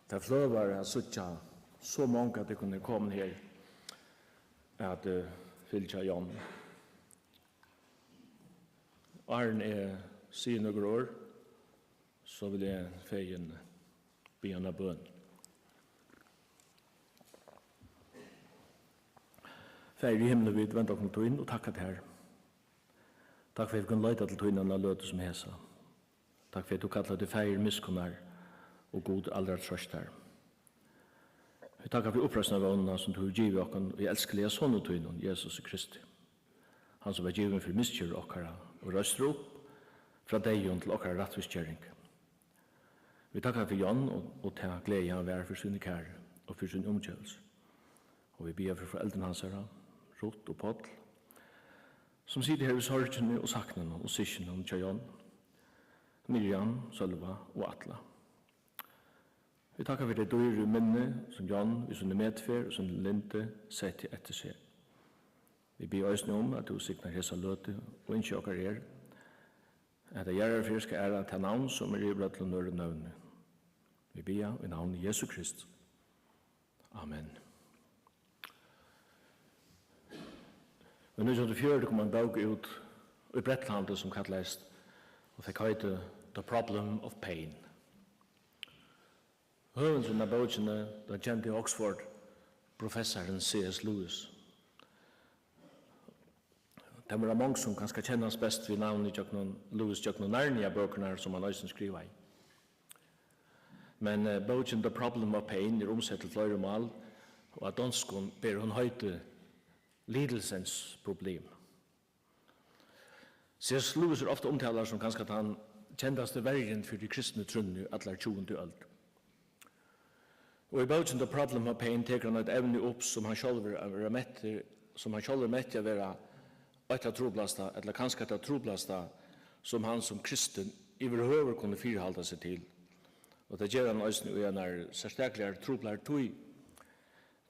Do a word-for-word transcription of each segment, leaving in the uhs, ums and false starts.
Tað fløvar at síggja so mong av tykkum er komin her at, eh, fylgja John. Áðrenn eg sigi nøkur orð, so vil eg fegin biðja eina bøn. Faðir í himli, vit venda okkum til tín og takka tær. Takk fyri, at vit kunnu leita til tín eina løtu sum hesa. Takk fyri, at tú kallar teg Faðir miskunnar og Gud aldrar troystar. Vit takka fyri uppreisnarvónina, sum tú hevur givið okkum í elskiliga Soni tínum, Jesusi Kristi. Hann, sum var givin fyri misgerðir okkara og reistur upp frá deyðum til okkara rættvísgering. Vit takka fyri John og, og ta gleði, hann var fyri síni kæru og fyri síni umgivelse. Og vit biðja fyri foreldrum hansara, Ruth og Páll, sum sita her í sorgini og sakninum, og systkinunum hjá John, Miriam, Sølva og Atla. Vit takka fyri tey dýru minni, sum John við síni medferð og síni lyndi setti eftir seg. Vit biðja eisini um, at tú signar hesa løtu, og ynski okkara er, at hetta jarðarferð skal æra tað navn, sum er yvir øllum øðrum nøvni. Vit biðja í navni Jesu Krist. Amen. Í nítjan hundrað og fjøruti kom ein bók út í Bretlandi, sum kallaðist og fekk heitið The Problem of Pain. Høvundurin av bókini, tann kendi Oxford-professarin C S Lewis. Tað mugu vera mong, sum kanska kennast best við navnið gjøgnum Lewis, gjøgnum Narnia-bøkurnar, sum hann eisini skrivaði. Men, eh, bókin The Problem of Pain er umsett til fleiri mál, og á donskum ber hon heitið Lidelsens problem. C S Lewis er ofta umtalaður sum kanska tann kendasti verjin fyri kristnu trúnni í allari tjúgundu øld. Og í bókini The Problem of Pain tekur hann eitt evni upp, sum hann sjálvur er, er mettur, sum hann sjálvur metti at vera eitt av truplasta, ella kanska tað truplasta, sum hann sum kristin yvirhøvur kundi fyrihalda seg til. Og tað ger hann eisini í einari serstakligari truplari tíð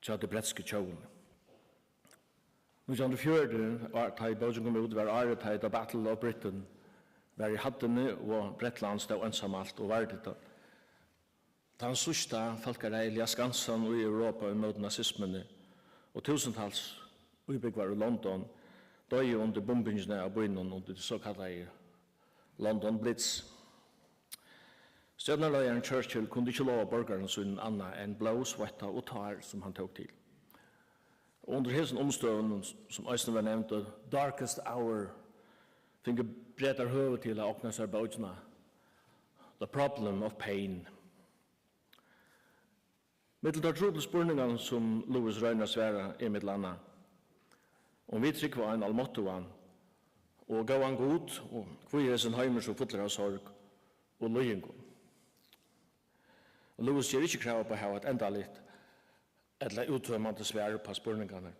hjá tí bretsku tjóðini. Nítjan hundrað og fjøruti, tá ið bókin kom út, var árið, tá ið The Battle of Britain var í hæddini, og Bretland stóð einsamalt og vardi tað. Tann síðsta fólkaræðiliga skansan í Europa ímóti nazismuni, og túsundtals íbúgvar í London doyðu undir bumbingini av býnum undir tí sokallaða London Blitz. Stjórnarleiðarin Churchill kundi ikki lova borgarum sínum annað enn blóð, sveitta og tár, sum hann tók til. Og undir hesum umstøðum, sum eisini var nevnd The Darkest Hour, fingu Bretar høvi til at ogna sær bókina The Problem of Pain. Millum teir truplu spurningarnar, sum Lewis roynir at svara, er millum annað, um vit trúgva á ein almáttugan og góðan Gud, og hví er hesin heimur so fullur av sorg og líðingum? Og Lewis ger ikki krav upp á at hava eitt endaligt ella úttømandi svar upp á spurningarnar,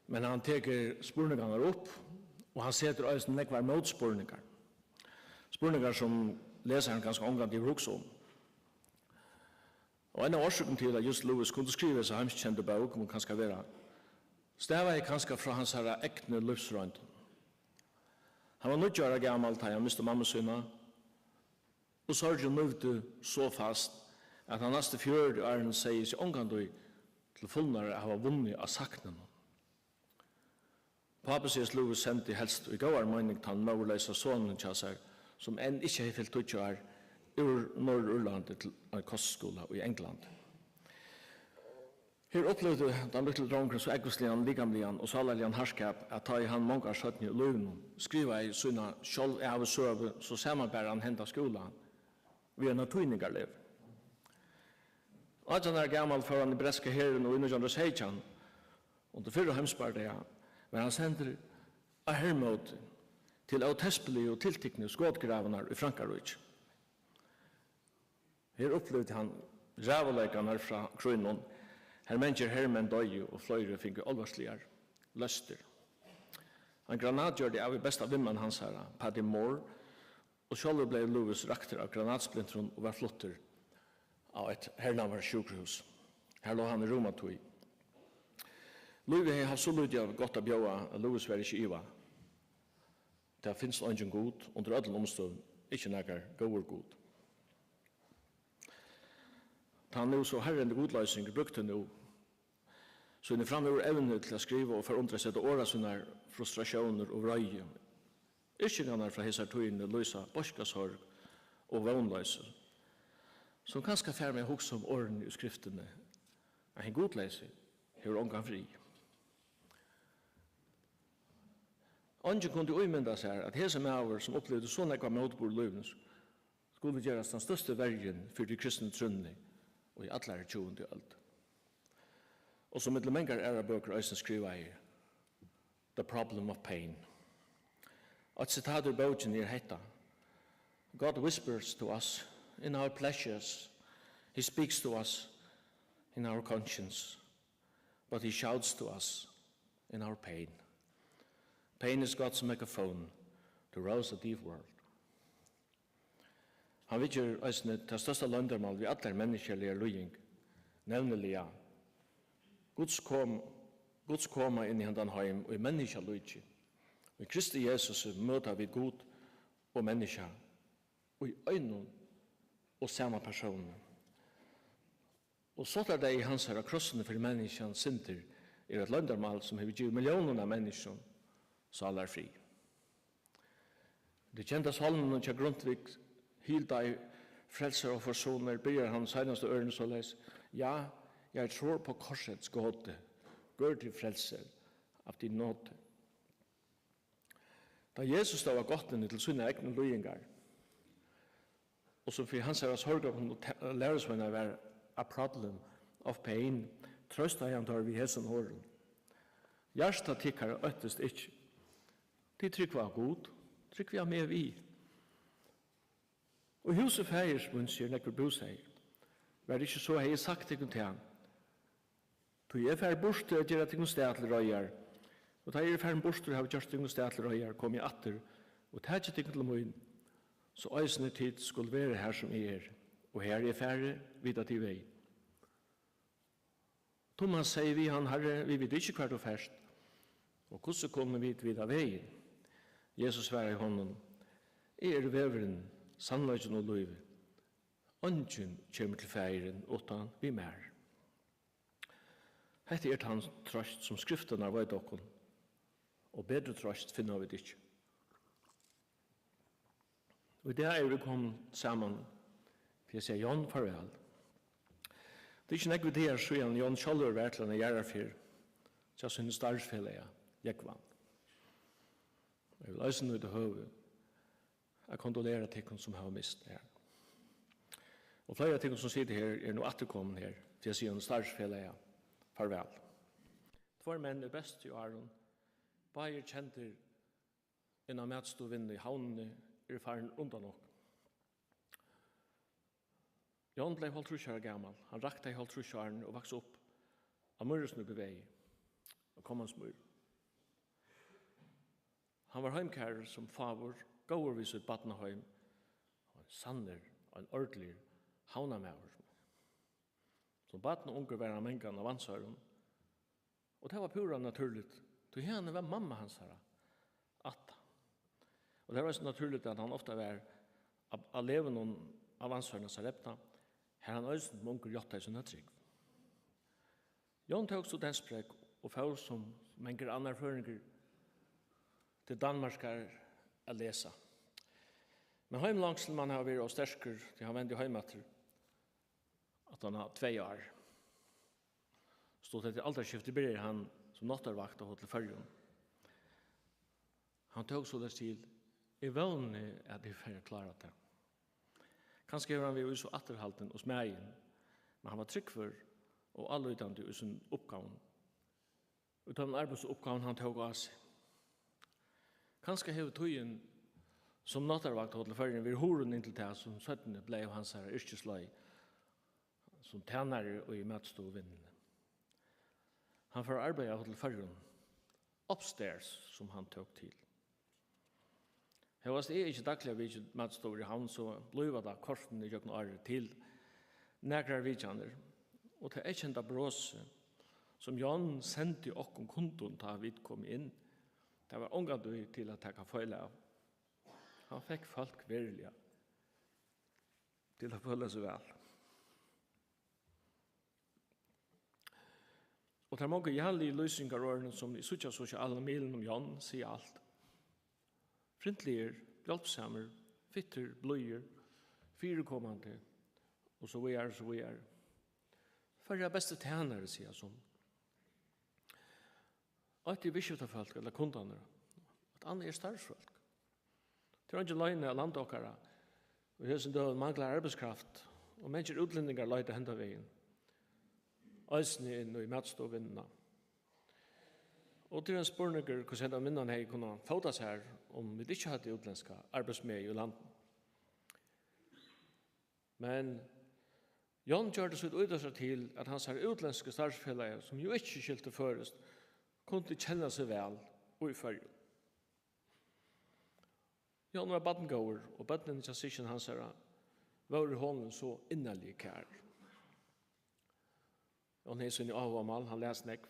men hann tekur spurningarnar upp, og hann setir eisini nógvar mótspurningar. Spurningar, sum lesarin kanska ongantíð hevur hugsað um. Og ein av orsøkunum til, at just Lewis kundi skriva hesa heimskendu bók, má kanska vera, stavaði kanska frá hansara egnu lívsroyndum. Hann var níggju ára gamal, tá ið hann misti mammu sína, og sorgin nívdi so fast, at hann næstu fjøruti árini segði seg ongantíð til fulnar at hava vunnið á sakninum. Pápi C S Lewis sendi helst í góðari meining tann móðurleysa sonin hjá sær, sum enn ikki hevði fylt tíggju ár, úr Norðurírlandi til ein kostskúla í Englandi. Her upplivdi tann lítli drongurin so ógvusligan likamligan og sálarligan harðskap, at tá ið hann mong ár seinni í lívinum skrivaði sína sjálvsøgu, so samanbar hann henda skúla við eina týningarlegu. Átjan ára gamal fór hann í bretska herin, og í nítjan hundrað og seytjan, undir fyrra heimsbardaga, var hann sendur á hermóti til ótespiligu og tiltiknu skotgravarnar í Frankaríki. Her upplivdi hann ræðuleikarnar frá krígnum, har mangir hermenn doyðu og fleiri fingu álvarsligar løstir. Ein granat gjørdi av við besta vinmann hansara, Paddy Moore, og sjálvur bleiv Lewis raktur av granatsplintrunum og varð fluttur á eitt hernámarsjúkrahús. Har lá hann í rúma tíð. Lívið hevði havt so lítið gott at bjóða, at Lewis var ikki í iva. Tað finst eingin Gud undir øllum umstøðum, ikki nakar góður Gud. Tá nú so Harrin í gudloysing brúkti nú síni framúr evni til at skriva og forundra, seta orð á sínar frustratiónir og vreiði. Yrkingarnar frá hesar tíðini lýsa beiska sorg og vónloysi, sum kanska fær meg at hugsa um orðini í skriftini, at hin gudleysi hevur ongan frið. Eingin kundi ímynda sær, at hesin maður, sum upplivdi so nógvar mótburð í lívinum, skuldi gerast tann størsti verjin fyri tí kristnu trúnni í allari tjúgundu øld. Og sum millum mangar aðrar bøkur eisini skrivaði, The Problem of Pain. Eitt sitat úr bókini er hetta: "God whispers to us in our pleasures, he speaks to us in our conscience, but he shouts to us in our pain. Pain is God's megaphone to rouse a deaf world." Hann viðger eisini tað størsta loyndarmál við allari menniskjaligari líðing, nevniliga Guds kom-, Guds koma inn í hendan heim í menniskjalíki. Í Kristi Jesusi møta vit Gud og menniskja í einum og sama persóni. Og sóttardeyði hansara á krossinum fyri menniskjans syndir er eitt loyndarmál, sum hevur givið milliónum av menniskjum sálarfrið. Í tí kenda sálminum hjá Grundtvig, "Heal thy frelser og forsoner", byrjar hann seinastu ørina soleiðis: "Ja, jeg tror på korsets gåte, gør til frelser af din nåde." Tá Jesus stóð á gáttini til sínar egnu líðingar, og sum fyri hansara sorgarfullu te-, lærisveinar var a problem of pain, trøstaði hann teir við hesum orðum: "Hjarta tykkara óttist ikki. Tit trúgva á Gud, trúgvið á meg við. Í húsi faðirs míns eru nógvir bústaðir. Var ikki so, hevði eg sagt tykkum tað. Tí eg fari burtur at gera tykkum stað til reiðar. Og tá eg eri farin burtur og havi gjørt tykkum stað til reiðar, komi eg aftur og taki tykkum til mín, so eisini tit skulu vera har, sum eg eri. Og har eg fari, vita tit vegin." Tummas segði við hann: "Harri, vit vita ikki, hvar tú fert, og hvussu kunnu vit vita vegin?" Jesus svaraði honum: "Eg eri vegurin, sannleikin og lívið. Eingin kemur til Faðirin uttan við mær." Hetta er tann troyst, sum Skriftirnar veita okkum, og betri troyst finna vit ikki. Og í dag eru vit komin saman fyri at siga John farvæl. Tað er ikki nógvir dagar síðan John sjálvur var til eina jarðarferð hjá sínum starvsfelaga, Jógvan. Eg vil eisini nýta høvið at kondolera tykkum, sum hava mist her. Og fleiri av tykkum, sum sita her, eru nú afturkomin her fyri at siga einum starvsfelaga farvæl. Tveir menn í bestu árum, báðir kendir inn á matstovuvinnuna í Havnini, eru farin undan okkum. John bleiv hálvtrýss ára gamal. Hann rakti hálvtrýss árini og vaks upp á Mýrisnípuvegi, á Kommansmýri. Hann var heimkærur sum fáur, góður við sítt barnaheim, og ein sannur, ein ordiligur havnarmaður. Sum barn og ungur var hann mangan á Vatnsoyrum, og tað var púra natúrligt, tí haðani var mamma hansara, Atta. Og tað var so natúrligt, at hann ofta var á, á legunum á Vatnsoyrum at repna, har hann eisini sum ungur játtaði sína trúgv. Jón tók studentsprógv og fór sum mangur annar føroyingur til Danmarkar at lesa. Men heimlongslin man hava verið ov sterkur, tí hann vendi heim aftur aftan á tvey ár. Stutt eftir aldarskiftið byrjaði hann sum náttarvakt á Hotel Føroyum. Hann tók soleiðis til: "Eg vóni, at eg fari at klára tað." Kanska hevur hann verið so afturhaldin og smæðin, men hann var trúgvur og álítandi í sínum uppgávum, í teimum arbeiðsuppgávum, hann tók á seg. Kanska hevur tíðin sum náttarvakt á Hotel Føroyum verið hurðin inn til tað, sum seinni bleiv hansara yrkisleið sum tænari í matstovuvinnuni. Hann fór at arbeiða á Hotel Føroyum, upstairs, sum hann tók til. Hóast eg ikki dagliga vitji matstovur í Havn, so blíva tað kortini gjøgnum árið til nakrar vitjanir, og tað eyðkenda brosið, sum John sendi okkum kundum, tá vit komu inn, tað var ongantíð til at taka feil av. Hann fekk fólk veruliga til at føla seg væl. Og tær mongu jarðligu lýsingarorðini, sum vit síggja á sosialum miðlum um John, siga alt. Fryntligur, hjálpsamur, fittur, blíður, fyrikomandi, og so víðari, og so víðari. Føroya besti tænari, siga sum. Eitt er viðskiftafólk ella kundarnir, eitt annað er starvsfólk. Tað er eingin loyni, at land okkara í hesum døgum manglar arbeiðskraft, og mangir útlendingar leita henda vegin, eisini inn í matstovuvinnuna. Og tað er ein spurningur, hvussu henda vinnan hevði kunnað fóta sær, um vit ikki høvdu útlendska arbeiðsmegi í landinum. Men John gjørdi sítt ítrasta til, at hansara útlendsku starvsfelagi, sum jú ikki skiltu føroyskt, kundi kenna seg væl í Føroyum. John var barngóður, og børnini hjá systkin hansara vóru honum so innarliga kær. John hevði síni áhugamál, hann las nógv,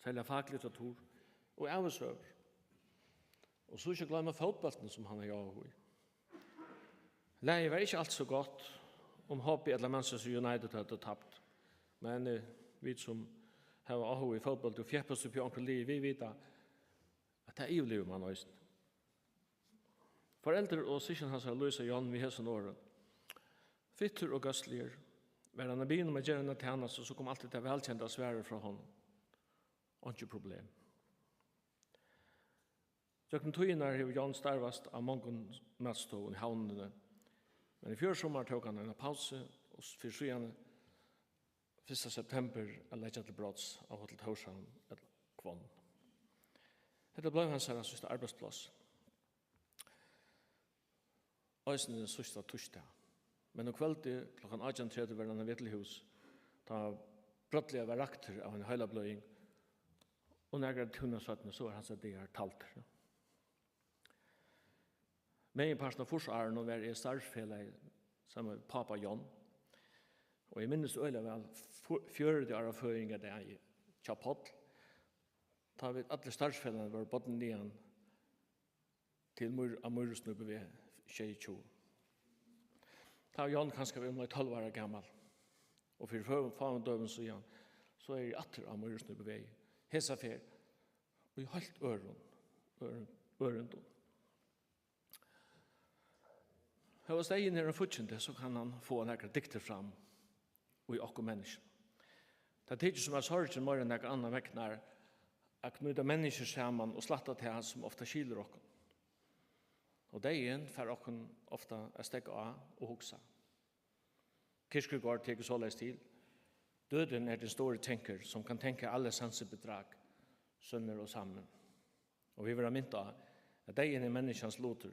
serliga faklitteratur og ævisøgur. Og so ikki gloyma fótbóltin, sum hann hevði áhuga í. Lagið var ikki alt so gott, um H B ella Manchester United høvdu tapt. Men, eh, vit, sum hava áhuga í fótbólti og fjeppast upp í onkrum liði, vit vita, at tað yvirlivir mann eisini. Foreldur og systkin hansara lýsa John við hesum orðum: Fittur og góðsligur. Var hann á biðin um at gera eina tænastu, so kom altíð tað vælkenda svarið frá honum: Einki problem. Gjøgnum tíðirnar hevur John starvast á mongum matstovum í Havnini, men í fjør summar tók hann eina pausu og s-, fyri síðani fyrsta september at leggja til brots á Hotel Tórshavn, ella Hvonn. Hetta bleiv hansara síðsta arbeiðspláss. Eisini síðsta týsdag. Men um kvøldið klokkan átjan tretivu var hann á veg til hús, tá brádliga var raktur av eini heilabløðing, og nakrar tímar seinni, so var hansara dagar taldir. Meginpartin av fýrsárunum var eg starvsfelagi saman við pápa John, og eg minnist øgiliga væl fu-, fjøruti ára føðingardag hjá Páll, tá vit allir starvsfelagarnir vóru bodnir niðan til Mýr-, á Mýrisnípuveg sjeyogtjúgu. Tá var John kanska verið umleið tólv ára gamal, og fyri fø-, fáum døgum síðan, so er eg aftur á Mýrisnípuvegi, hesa ferð í heilt øðrum, øðrum ørindum. Hóast deyðin er ein fíggindi, so kann hann fáa nakrar dygdir fram í okkum menniskjum. Tað tykist, sum at sorgin meira enn nakað annað megnar at knýta menniskjur saman og slætta tað, sum ofta skilur okkum. Og deyðin fær okkum ofta at steðga á og hugsa. Kierkegaard tekur soleiðis til: Døden er den store tænker, som kan tænke alle sansebedrag sønder og sammen. Og vit verða mint á, at deyðin er menniskjans lutur,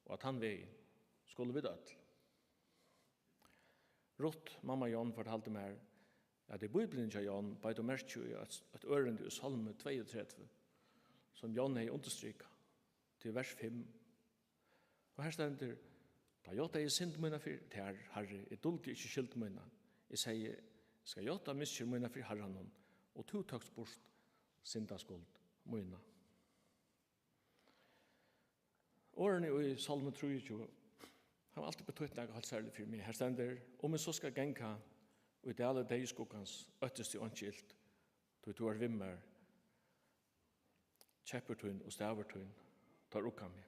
og at tann vegin skulu vit øll. Ruth, mamma John, fortaldi mær, at í Bíbliuni hjá John beit hon merki í eitt, eitt ørindi í Sálmi tveyogtretivu, sum John hevði undirstrikað, til vers fimm. Og her stendur: Tá játtaði eg synd mína fyri tær, Harri, eg duldi ikki skyld mína. Eg segði: Eg skal játta misgerð mína fyri Harranum, og tú tókst burt syndaskuld mína. Orðini í Sálmi trýogtjúgu hava altíð betytt nakað heilt serligt fyri meg. Her stendur: Um eg so skal ganga í dali deyðaskuggans, óttist eg einki ilt, tí tú ert við mær. Keppur tín og stavur tín, teir ugga meg.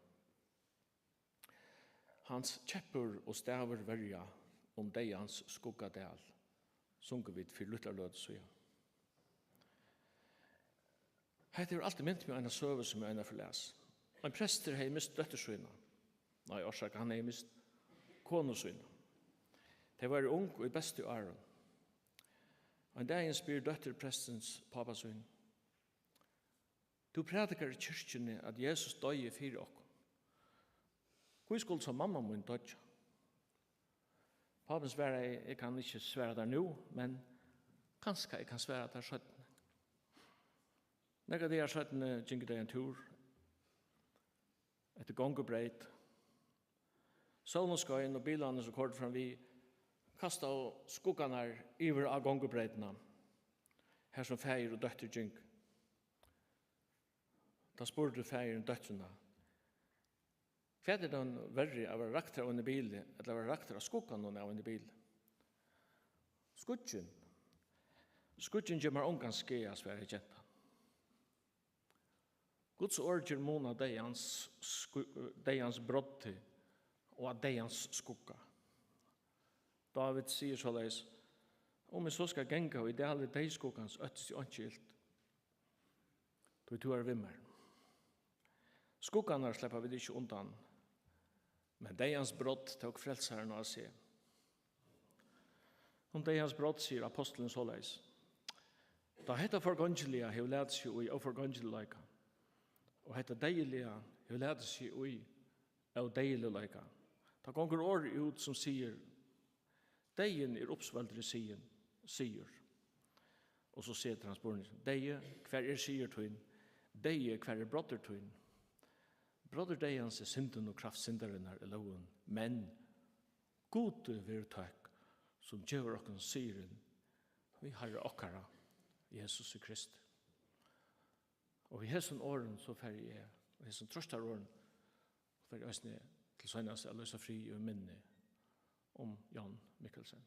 Hans keppur og stavur verja um deyðans skuggadal, sungu vit fyri lítla løtu síðan. Hetta hevur altíð mint meg á eina søgu, sum eg einaferð las. Ein prestur hevði mist dóttur sína. Nei, orsaka, hann hevði mist konu sína. Tey vóru ung, í bestu árum. Ein dagin spyr dóttir prestins pápa sín: Tú prædikar í kirkjuni, at Jesus doyði fyri okkum. Hví skuldi so mamma mín doyggja? Pápin svaraði: Eg kann ikki svara tær nú, men kanska eg kann svara tær seinni. Nakrar dagar seinni gingu tey ein túr eftir gongubreyt. Sólin skein, og bilarnir, sum koyrdu framvið, kastaðu skuggarnar yvir á gongubreytina, har sum faðir og dóttir gingu. Tá spurdi faðirin dóttrina: Hvat er tað verri, at vera raktur av einum bili ella at vera raktur av skugganum av einum bili? Skuggin. Skuggin ger mær ongan skaða, svaraði gentan. Guds orð ger mun á deyðans sku-, deyðans broddi og á deyðans skugga. Dávid sigur soleiðis: Um eg so skal ganga í dali deyðskuggans, óttist eg einki ilt, tí tú ert við mær. Skuggarnar sleppa vit ikki undan, men deyðans brodd tók Frelsarin á seg. Um deyðans brodd sigur ápostulin soleiðis: Tá hetta forgongiliga hevur latið seg í óforgongiligleika, og hetta deyðiliga hevur latið seg í ódeyðiligleika, tá gongur orðið út, sum sigur: Deyðin er uppsvelgdri sigin-, sigur. Og so setur hann spurningin: Deyði, hvar er sigur tín? Deyði, hvar er broddur tín? Broddur deyðans er syndin og kraft syndarinnar er lógin, men Gudi verður tøkk, sum gevur okkum sigurin við Harra okkara, Jesusi Kristi. Og við hesum orðum, so fari eg, og hesum trøstarorðum, so fari eg eisini til seinast at lýsa frið í minni um Jón Mikkelsen.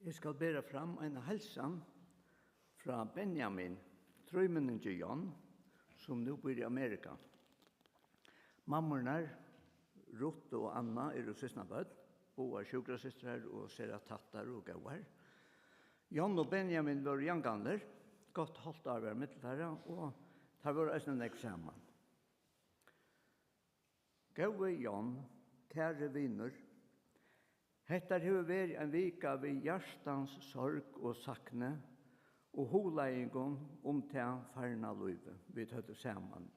Eg skal bera fram eina heilsan frá Benjamin, trímenningi John, sum nú býr í Amerika. Mammurnar, Ruth og Anna, eru systkinabørn, báðar sjúkrasystrar og sera tættar og góðar. John og Benjamin vóru javngamlir. Gott hálvt ár var millum teirra, og teir vóru eisini nógv saman. Góði John, kæri vinur, hetta hevur verið ein vika við hjartans sorg og sakni og hugleiðingum um tað farna lívið, vit høvdu saman.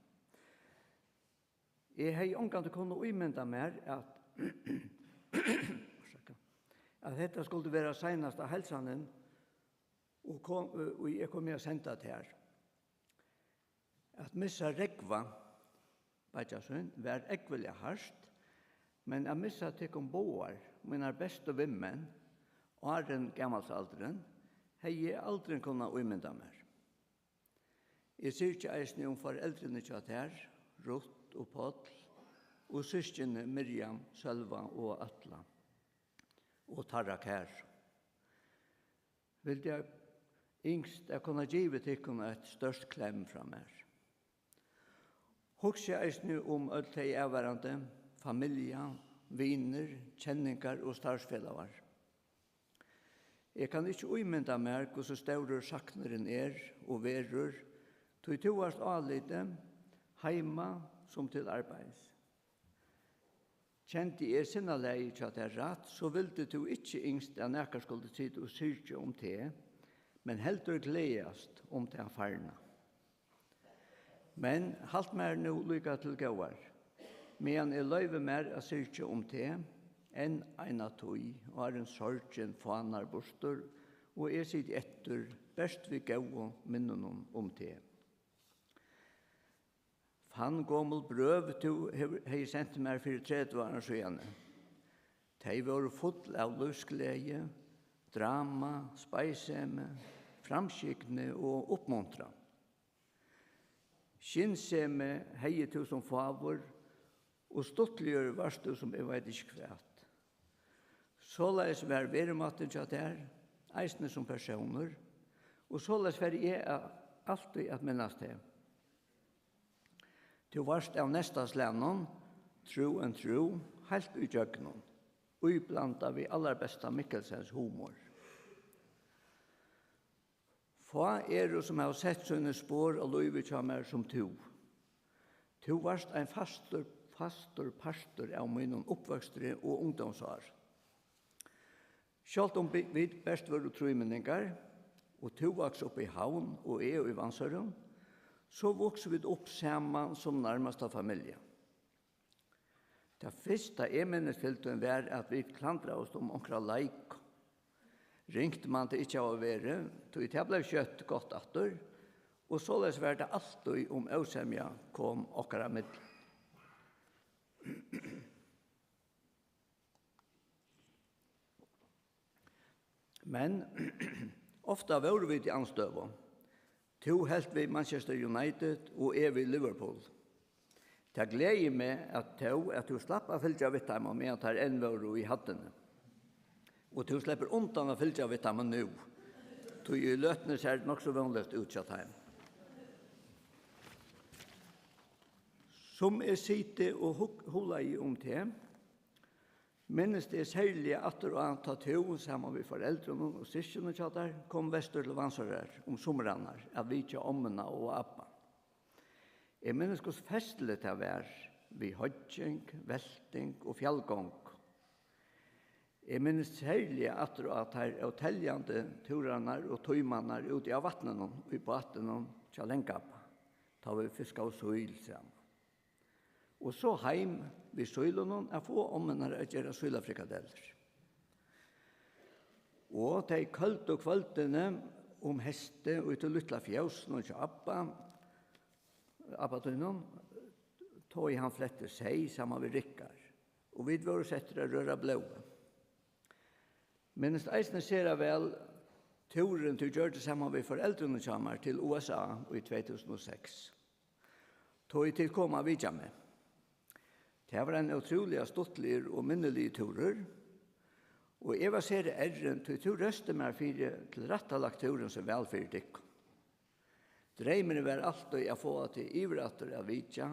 Eg hevði ongantíð kunnað ímynda mær, at, orsaka, at hetta skuldi vera seinasta heilsanin, og kom, og eg komi at senda tær. At missa Rógva, beiggja sín, var ógvuliga hart, men at missa tykkum báðar, mínar bestu vinmenn, áðrenn gamalsaldurin, hevði eg aldrin kunnað ímynda mær. Eg syrgi eisini um foreldrini hjá tær, Ruth og Páll, og systkini Miriam, Sølva og Atla, og teirra kæru. Vildi eg ynskt at kunna givið tykkum eitt stórt klem frá mær. Hugsi eisini um øll tey avvarðandi, familja, vinir, kenningar og starvsfelagar. Eg kann ikki ímynda mær, hvussu stórur saknurin er og verður, tí tú vart álitið, heima sum til arbeiðis. Kendi eg sinnalagið hjá tær rætt, so vildi tú ikki ynskt, at nakar skuldi sita og syrgja um teg, men heldur gleðast um tað farna. Men halt mær nú líka til góðar, meðan eg loyvi mær at syrgja um teg enn eina tíð, áðrenn sorgin fánar burtur og eg siti eftir bert við góðum minnunum um teg. Fann gomul brøv, tú hevur, hevði sent mær fyri tretivu árum síðani. Tey vóru full av lívsgleði, drama, speiðsemi, framskygni og uppmuntran. Skynsemi hevði tú sum fáur, og stuttligur vart tú sum eg veit ikki hvat. Soleiðis var verumáttin hjá tær, eisini sum persónur, og soleiðis fari eg at, altíð at minnast teg. Tú vart av neystaslagnum, true and true, heilt ígjøgnum, íblandað við allarbesta Mikkelsens humor. Fá eru, sum hava sett síni spor á lívið hjá mær sum tú. Tú vart ein fastur, fastur partur av mínum uppvøkstri og ungdómsár. Sjálvt um bi-, vit bert vóru trímenningar, og tú vaks upp í Havn og eg í Vatnsoyrum, so vuksu vit upp saman sum nærmasta familja. Tað fyrsta, eg minnist til tín, var, at vit klandraðust um onkra leik. Ringt man tað ikki hava verið, tí tað bleiv skjótt gott aftur, og soleiðis var tað altíð, um ósemja kom okkara millum. Men ofta vóru vit í andstøðu. Tú helt við Manchester United og eg við Liverpool. Tað gleði meg, at tó, at tú slapp at fylgja við teimum, meðan teir enn vóru í hæddini. Og tú sleppur undan at fylgja við teimum nú, tí í løtuni sær nokk so vónligt út hjá teimum. Sum eg siti og hug-, hugleiði um teg, minnist eg serliga aftur á, tá tú, saman við foreldrunum og systkinum hjá tær, kom vestur til Vatnsoyrar um sumrarnar at vitja ommuna og abba. Eg minnist, hvussu festligt tað var, við hoyggjing, velting og fjallgongu. Eg minnist serliga aftur á teir óteljandi túrarnar og tímarnar úti á vatninum í bátinum hjá langabba, tá vit fiskaðu síl saman. Og so heim við sílunum at fáa ommurnar at gera sílafrikadellur. Og tey køldu kvøldini um heystið í tí lítla fjósinum hjá abba, abba tínum, tá ið hann fletti seyð saman við Rikard, og vit vóru settir at røra blóðið. Minnist eisini sera væl túrin, tú gjørdi saman við foreldrunum hjá mær til U S A í tvey túsund og seks. Tá ið tit komu at vitja meg. Tað var ein ótrúliga stuttligur og minniligur túrur, og eg var sera errin, tí tú rósti mær fyri tilrættalagt túrin so væl fyri tykkum. Dreymurin var altíð at fáa teg yvir aftur at vitja,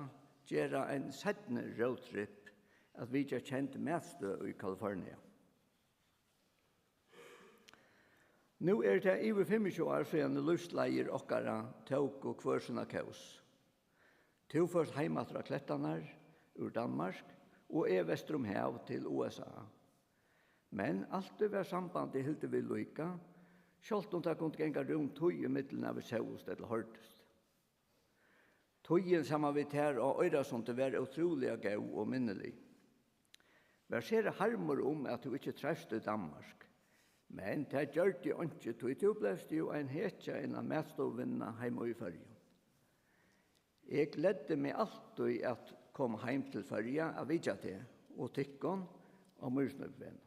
gera ein seinni roadtrip at vitja kend matstøð í California. Nú eru tað yvir fimmogtjúgu ár, síðani lívsleiðir okkara tóku hvør sína kós. Tú fórt heim aftur á klettarnar úr Danmark og eg vestur um hav til U S A. Men altíð var sambandið hildið við líka, sjálvt um tað kundi ganga rúm tíð ímillum, at vit sóust ella hoyrdust. Tíðin saman við tær á Oyrasundi var ótrúliga góð og minnilig. Var sera harmur um, at tú ikki treivst í Danmark, men tað gjørdi einki, tí tú bleiv jú ein hetja innan matstovuvinnuna heima í Føroyum. Eg gleddi meg altíð at koma heim til Føroya at vitja teg og tykkum á Mýrisnípuvegnum.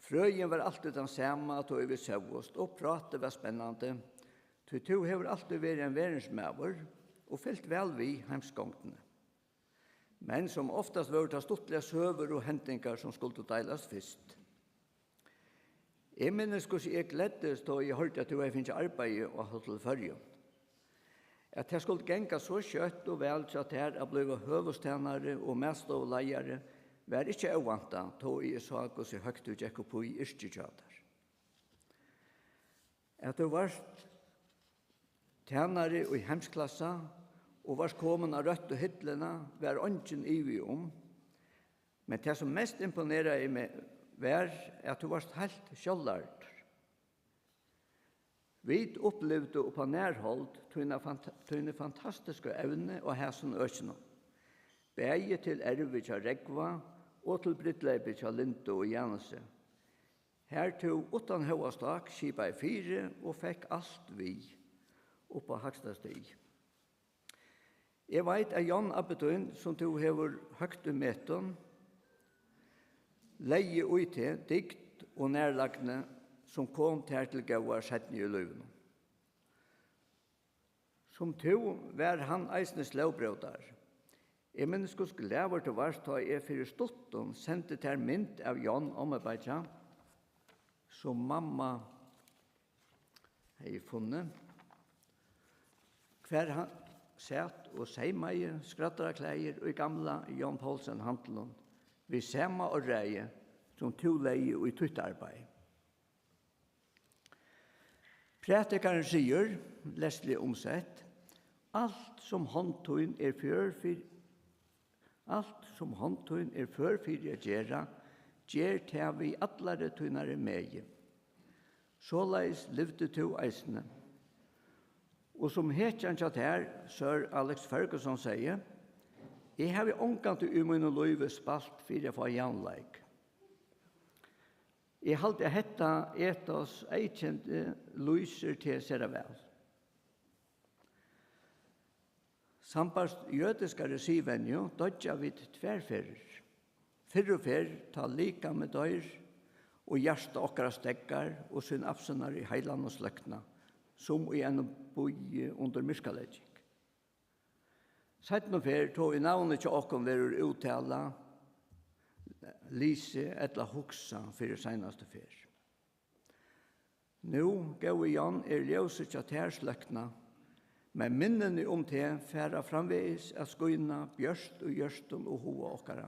Frøin var altíð tann sama, tá ið vit sóust, og prátið var spennandi, tí tú hevur altíð verið ein verðinsmaður og fylgt væl við heimsgongdini. Men sum oftast vóru tað stuttligar søgur og hendingar, sum skuldu deilast fyrst. Eg minnist, hvussu eg gleddist, tá eg hoyrdi, at tú hevði fingið arbeiði á Hotel Føroyum. At tað skuldi ganga so skjótt og væl hjá tær at blíva høvuðstænari og matstovuleiðari, var ikki óvæntað, tá ið eg sá, hvussu høgt tú gekk upp í yrkið hjá tær. At tú vart tænari í heimsklassa og vart komin á røttu hillina, var eingin ivi um. Men tað, sum mest imponeraði meg, var, at tú vart heilt sjálvlærdur. Vit upplivdu upp á nærhold tína fant-, tíni fantastisku evni á hasum økinum, bæði til ervið hjá Rógva og til brúdleypið hjá Lindu og Janusi, har tú uttan hóvasták skipaði fyri og fekk alt við upp á hægsta stig. Eg veit, at John, abbi tín, sum tú hevur høgt í metum, legði í teg dygd og nærlagni, sum kom tær til góðar seinni í lívinum. Sum tú var hann eisini slóbrótari. Eg minnist, hvussu glaður tú vart, tá eg fyri stuttum sendi tær mynd av John, ommubeiggja, sum mamma hevði funnið, hvar hann sat og seymaði skraddaraklæðir í gamla John Poulsen-handlinum við sama áræði, sum tú legði í títt arbeiði. Prædikarin sigur, leysliga umsett: Alt, sum hond tín er før fyri, alt, sum hond tín er før fyri at gera, ger tað við allari tínari megi. Soleiðis livdi tú eisini. Og sum hetjan hjá tær, Sir Alex Ferguson, segði: Eg havi ongantíð í mínum lívi spælt fyri at fáa javnleik. Eg haldi, at hetta ethos eyðkendi lýsir teg sera væl. Sambært jødiskari siðvenju doyggja vit tvær ferðir. Fyrru ferð, tá likamið doyr og hjarta okkara steðgar og synapsirnar í heilanum sløkna, sum í einum býi undir myrkalegging. Seinnu ferð, tá ið navnið hjá okkum verður úttalað, lisið ella hugsað fyri seinastu ferð. Nú, góði John, er ljósið hjá tær sløknað, men minnini um teg fara framvegis at skína bjørt í hjørtum og huga okkara,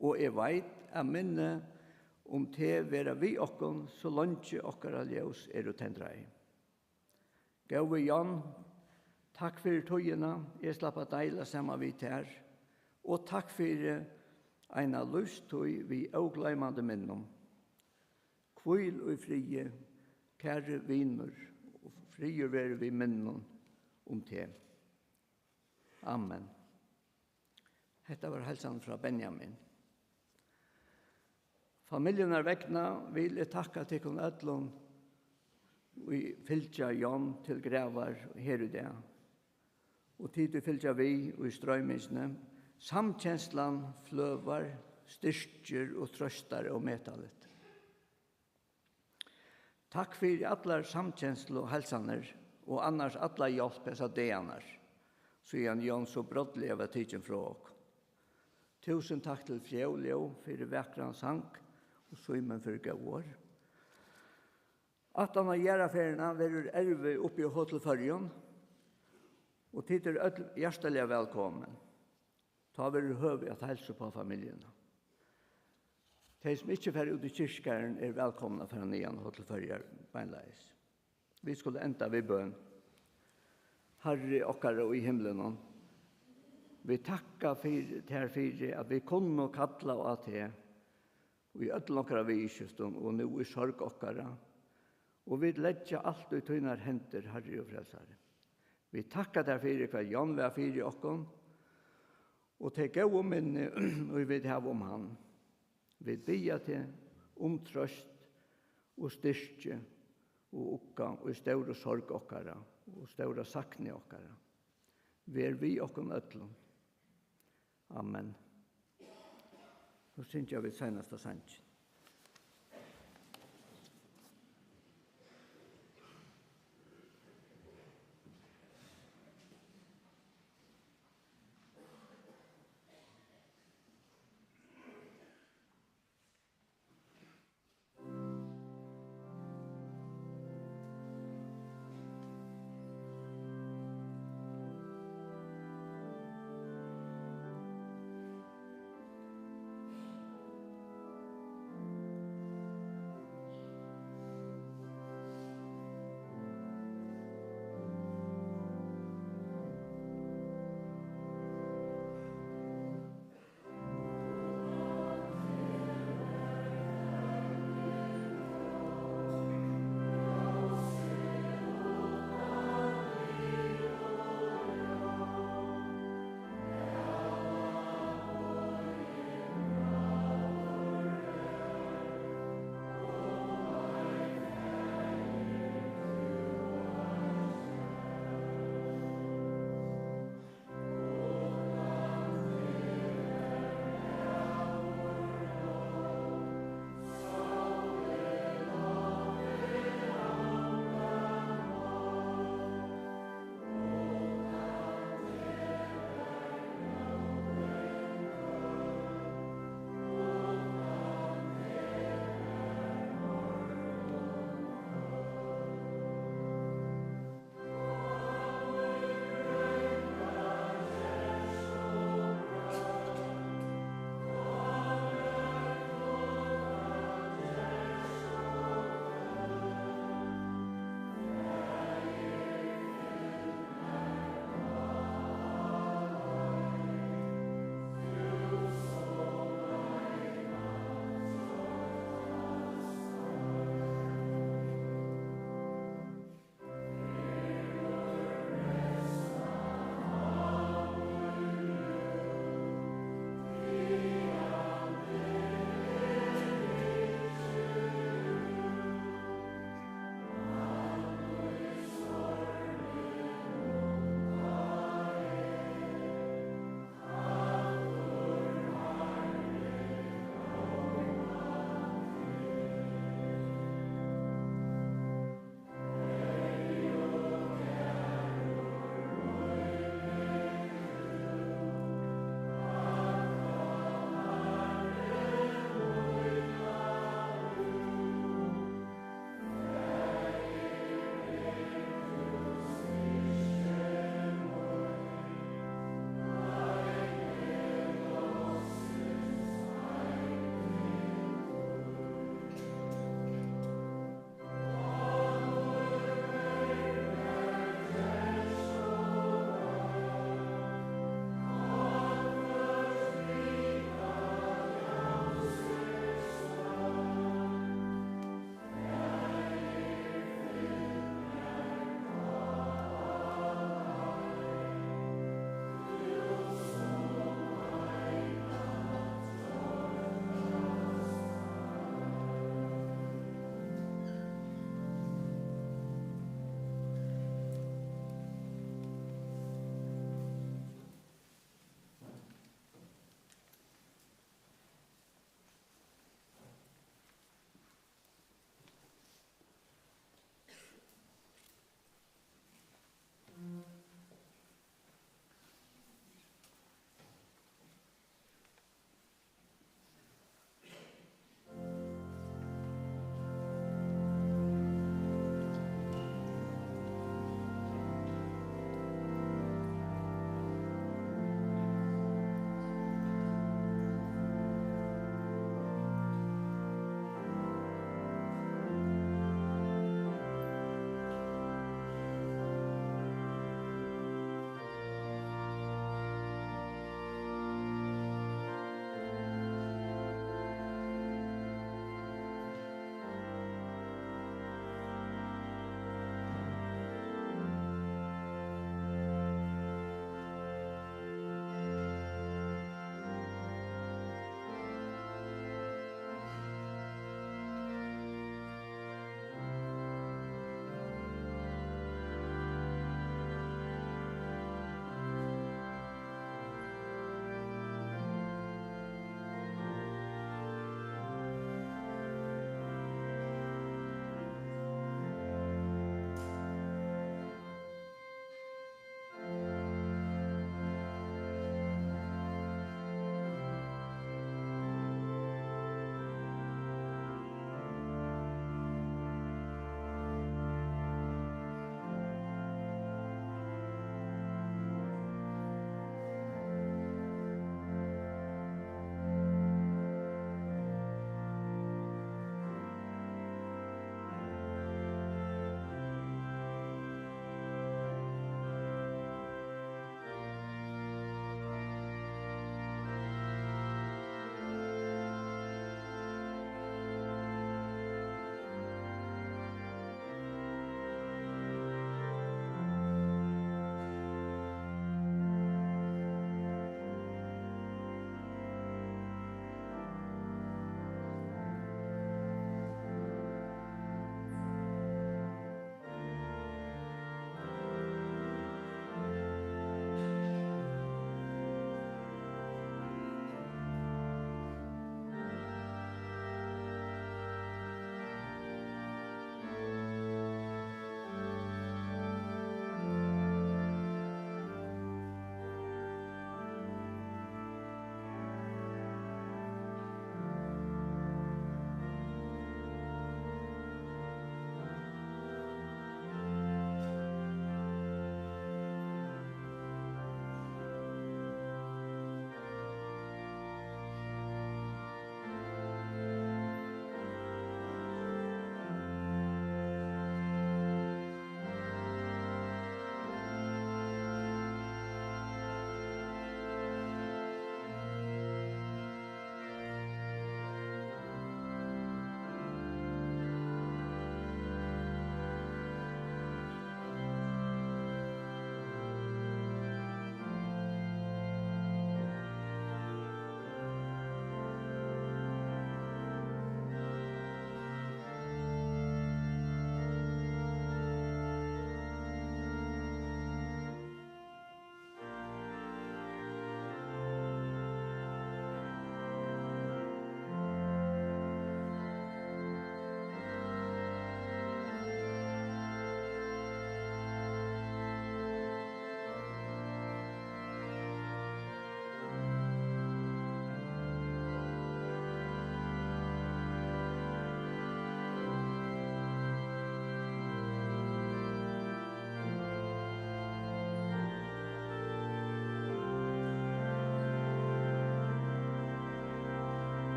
og eg veit, at minni um teg verða við okkum, so leingi okkara ljós eru tendraði. Góði John, takk fyri tíðina, eg slapp at deila saman við tær, og takk fyri eina lívstíð við ógloymandi minnum. Hvíl í friði, kæri vinur, og friður verið við minnum um teg. Amen. Hetta var heilsan frá Benjamin. Familjunnar vegna vil eg takka tykkum øllum, ið fylgja John til gravar her í dag, og tit, ið fylgja við í stroymingini. Samkenslan fløvar, styrkir og trøstar ómetaligt. Takk fyri allar samkenslu og heilsanir og annars alla hjálp hesar dagarnar, síðan John so brádliga var tikin frá okkum. Túsund takk til Fróljóð fyri vakran sang og Símun fyri góð orð. Aftan á jarðarferðina verður ervið uppi á Hotel Føroyum, og tit eru øll hjartaliga vælkomin. Tá verður høvi at heilsa upp á familjuna. Tey, sum ikki fara út í kirkjugarðin, eru vælkomin at fara niðan og til Føroyar beinleiðis. Vit skulu enda við bøn. Harri okkara í himlinum, vit takka fyri, tær fyri, at vit kunnu kalla á teg í øllum okkara viðurskiftum og nú í sorg okkara, og vit leggja alt í tínar hendur, Harri og Frelsari. Vit takka tær fyri, hvat John var fyri okkum, og tey góðu minni, ið vit hava um hann. Vit biðja teg um trøst og styrki og ugga í stóru sorg okkara og stóra sakni okkara. Ver við okkum øllum. Amen. Nú syngja vit seinasta sangin.